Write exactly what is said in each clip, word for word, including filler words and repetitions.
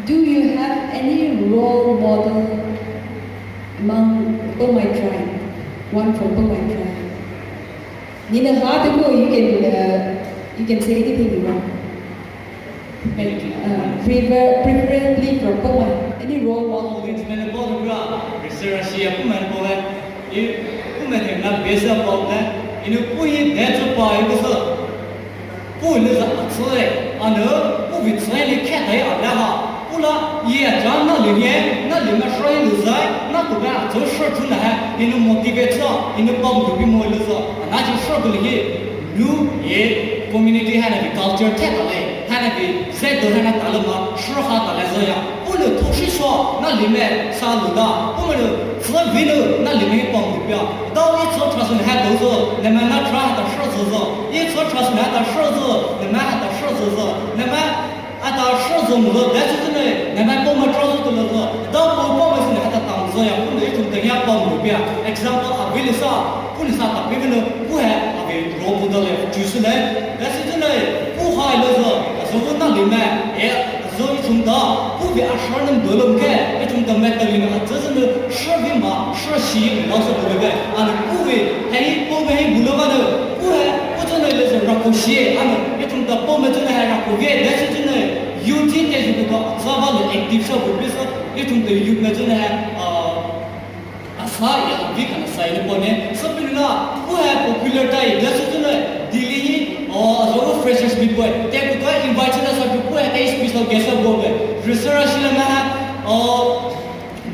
Do you have any role model among Poumai tribe? One from Poumai tribe. Nina ha teko, you can, uh, you can say anything you want. Like, uh, prefer, preferably from Poumai. Any role model? Movement po kura, research ya Poumai po le. I Poumai na besa po le. Inu pui de cho pa inu so. Pui le za tsoi. Anu pui tsoi ni kata ya la ha. Pula ye ja na le ye, na le ma shoi lu zai, na ko ba zo shoi tu na ha. Inu motivate so, inu pom ko bi mo lu so. Na ji shoi ko le ye. Lu ye community ha na bi culture te ta le, ha na bi se do ha na ta le ma, shoi ha ta le zo ya. Pulu thoshi so, na lime sa lu da. Pumulu, fla vinu, na lime pom lu pia. Dao i tso trust na ha do zo, na ma na tra ha ta shoi zo zo. I tso trust na ha ta shoi zo, na ma ha ta shoi zo zo. Na ma ha ta shoi zo mu zo, that's it ne, na ma pom ma tra zo to lo zo. Dao po pom ma si na ha ta tam zo ya, pulu i tum ta ya pom lu pia. Example, a vili sa, pulu sa ta pi vinu, pu ha, a vi ro pu da le, ju su le. That's it ne, pu ha lo zo, a zo na lime, e, Zo ichum ta, pu vi a shoi nem dolom ke, ichum ta metal in a zazan de shoi vi ma, shoi shi, lao sa dolom ke, ana pu vi, hei, po me hei bulo ma de, pu he, pu zan de le zan rako shi, ana, ichum ta po me zan de hei rako vi, de shi zan de, youth te ju ko, zaba le active sa ko bisa, ichum ta youth me zan de hei, uh, Asa ya, vi kana sa ina pone. Sapinla, pu ha popular tai, da su tu na, Delhi hi, o, azo freshers meet boy. Te ku ta invite na sa pu ha kai special guest boy. Research la ma ha, o,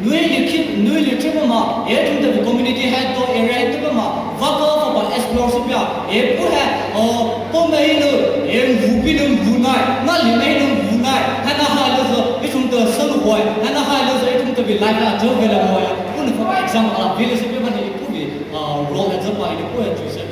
nui le ki, nui le trip ma, e tum ta community ha to area ha to ma, va ko fa ba explore su pia. E pu ha, o, po ma hi no, e vu pi no vu nai, na le ma hi no vu nai, ha na ha lo zo, e tum ta sa lo boy, ha na ha lo zo, e tum ta bi life ha jo ve la boy. Punu for example, a village pe ba ni pu vi, uh, role as a pa ni pu ya ju se